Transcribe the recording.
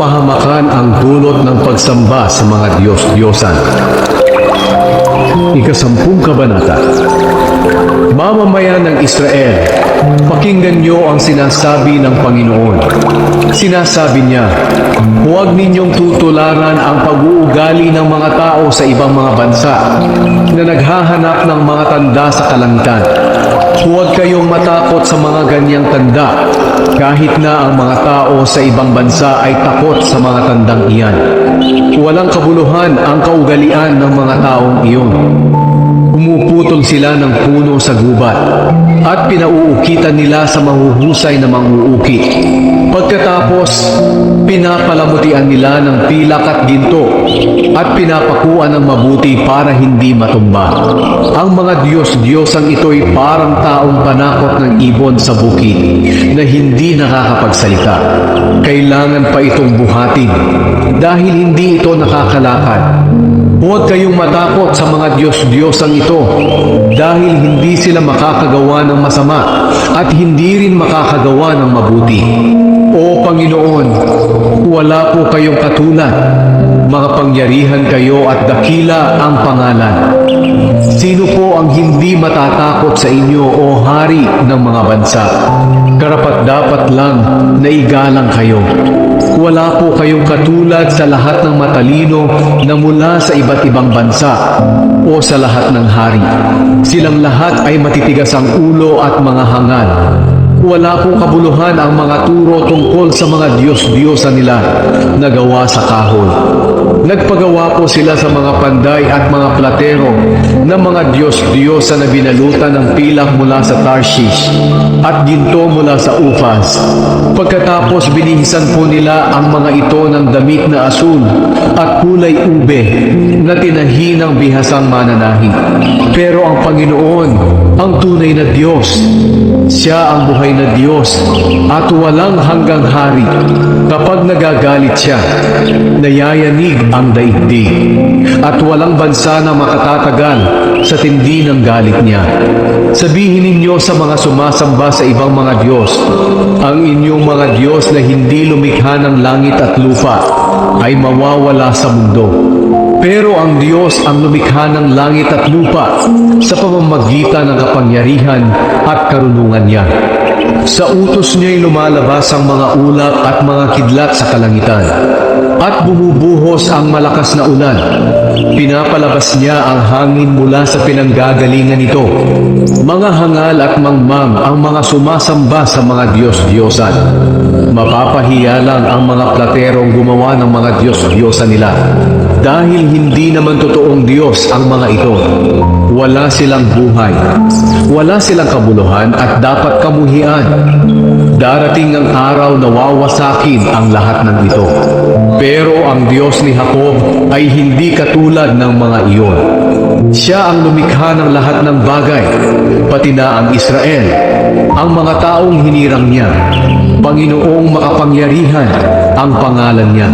Kapahamakan ang dulot ng pagsamba sa mga Diyos-Diyosan. 10 Kabanata. Mamamayan ng Israel, pakinggan niyo ang sinasabi ng Panginoon. Sinasabi niya, "Huwag ninyong tutularan ang pag-uugali ng mga tao sa ibang mga bansa na naghahanap ng mga tanda sa kalangitan. Huwag kayong matakot sa mga ganyang tanda, kahit na ang mga tao sa ibang bansa ay takot sa mga tandang iyan. Walang kabuluhan ang kaugalian ng mga taong iyon. Pumuputol sila ng puno sa gubat at pinauukitan nila sa mahuhusay na mang-uukit. Pagkatapos, pinapalamutian nila ng pilak at ginto at pinapakuan ng mabuti para hindi matumba. Ang mga Diyos-Diyosang ito'y parang taong panakot ng ibon sa bukid na hindi nakakapagsalita. Kailangan pa itong buhatin dahil hindi ito nakakalakad. Huwag kayong matakot sa mga Diyos-Diyosang ito dahil hindi sila makakagawa ng masama at hindi rin makakagawa ng mabuti. O Panginoon, wala po kayong katulad. Makapangyarihan kayo at dakila ang pangalan. Sino po ang hindi matatakot sa inyo, o Hari ng mga bansa? Karapat dapat lang na igalang kayo. Wala po kayong katulad sa lahat ng matalino na mula sa iba't ibang bansa o sa lahat ng hari. Silang lahat ay matitigas ang ulo at mga hangal. Wala pong kabuluhan ang mga turo tungkol sa mga Diyos-Diyosan nila na gawa sa kahoy. Nagpagawa po sila sa mga panday at mga platero ng mga Diyos-Diyosan na binalutan ng pilak mula sa Tarshish at ginto mula sa Ufaz. Pagkatapos, binihisan po nila ang mga ito ng damit na asul at kulay ube na tinahi ng bihasang mananahi. Pero ang Panginoon, ang tunay na Diyos, siya ang buhay na Diyos at walang hanggang hari. Kapag nagagalit siya, nayayanig ang daigdig at walang bansa na makatatagal sa tindi ng galit niya. Sabihin ninyo sa mga sumasamba sa ibang mga Diyos, ang inyong mga Diyos na hindi lumikha ng langit at lupa ay mawawala sa mundo. Pero ang Diyos ang lumikha ng langit at lupa sa pamamagitan ng kapangyarihan at karunungan niya. Sa utos niya'y lumalabas ang mga ulap at mga kidlat sa kalangitan at bumubuhos ang malakas na ulan. Pinapalabas niya ang hangin mula sa pinanggagalingan nito. Mga hangal at mangmang ang mga sumasamba sa mga Diyos-Diyosan. Mapapahiya lang ang mga platerong gumawa ng mga Diyos-Diyosan nila dahil hindi naman totoong Diyos ang mga ito. Wala silang buhay. Wala silang kabuluhan at dapat kamuhian. Darating ang araw na wawasakin ang lahat ng ito. Pero ang Diyos ni Jacob ay hindi katulad ng mga iyon. Siya ang lumikha ng lahat ng bagay, pati na ang Israel, ang mga taong hinirang niya. Panginoong makapangyarihan ang pangalan niya.